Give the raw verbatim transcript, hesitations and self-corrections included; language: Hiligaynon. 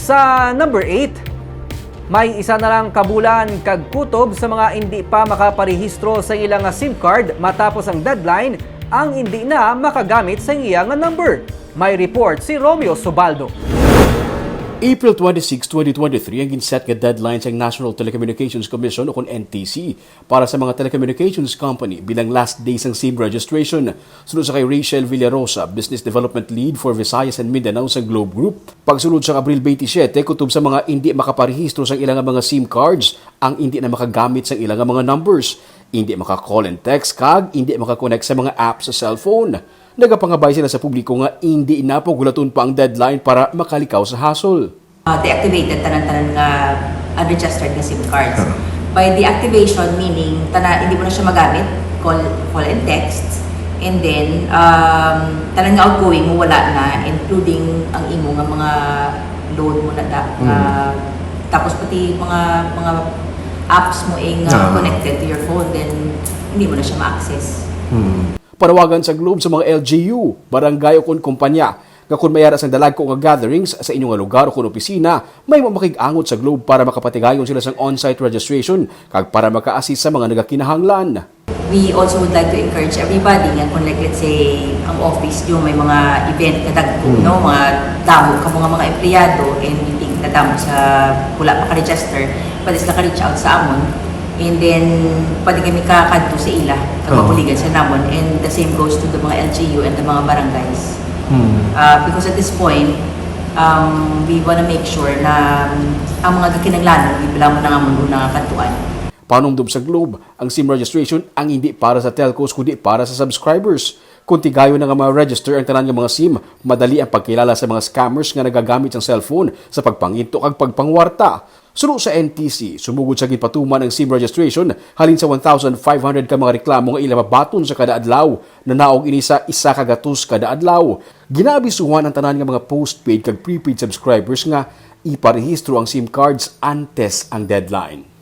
Sa number eight, may isa na lang kabulan kag kutob sa mga indi pa makaparehistro sa ila nga SIM card matapos ang deadline, ang indi na makagamit sa iya nga number. May report si Romeo Subaldo. April twenty-six, twenty twenty-three ang ginset nga deadline sang National Telecommunications Commission o kon N T C para sa mga telecommunications company bilang last day sang SIM registration. Suno sa kay Rachel Villarosa, Business Development Lead for Visayas and Mindanao sa Globe Group, pagsulod sa Abril twenty-seven, kutob sa mga indi makaparehistro sang ila nga mga SIM cards ang indi na makagamit sang ila nga mga numbers, indi maka-call and text, kag indi maka-connect sa mga apps sa cellphone. Nagapangabay sila sa publiko nga indi na pagulaton pa ang deadline para makalikaw sa hassle. Uh, deactivated tanan-tanan nga unregistered nga SIM cards. By deactivation, meaning tana hindi mo na siya magamit, call call and texts, and then um, tanan nga outgoing mo wala na, including ang imo nga mga load mo na da, nga tapos pati mga mga apps mo ing uh, Ah. connected to your phone, then hindi mo na siya ma-access. Hmm. Panawagan sa Globe sa mga L G U, barangay o kon kumpanya nga kon may ara sang dalagko nga gatherings sa inyo nga lugar o kon opisina, may mamakig-angot sa Globe para makapatigayon sila sang on-site registration kag para maka-assist sa mga nagakinahanglan. We also would like to encourage everybody nga kung, like, let's say, ang office nyo may mga event na dagko, no? Mga damo ka mga mga empleyado, and we think na damo sa wala maka-register, pwede sila ka-reach out sa amon. And then, pwede kami kakadto sa ila, kag Oo. mabuligan sa namon. And the same goes to the mga L G U and the mga barangays. Hmm. Uh, because at this point, um, we wanna make sure na ang mga gakinanglanon, ibala mo na nga mo una nga kadtuan. Panumdom sa Globe, ang SIM registration ang hindi para sa telcos kundi para sa subscribers. Kung tigayon na nga ma-register ang tanan nga mga SIM, madali ang pagkilala sa mga scammers nga nagagamit sang cellphone sa pagpanginto kag pagpangwarta. Suno sa N T C, sumugod sa ginpatuman ang SIM registration halin sa one thousand five hundred ka mga reklamo nga ila mabaton sa kada adlaw, nanaog ini sa isa ka gatos kada adlaw. Ginaabisuhan ang tanan nga mga postpaid kag prepaid subscribers nga iparehistro ang SIM cards antes ang deadline.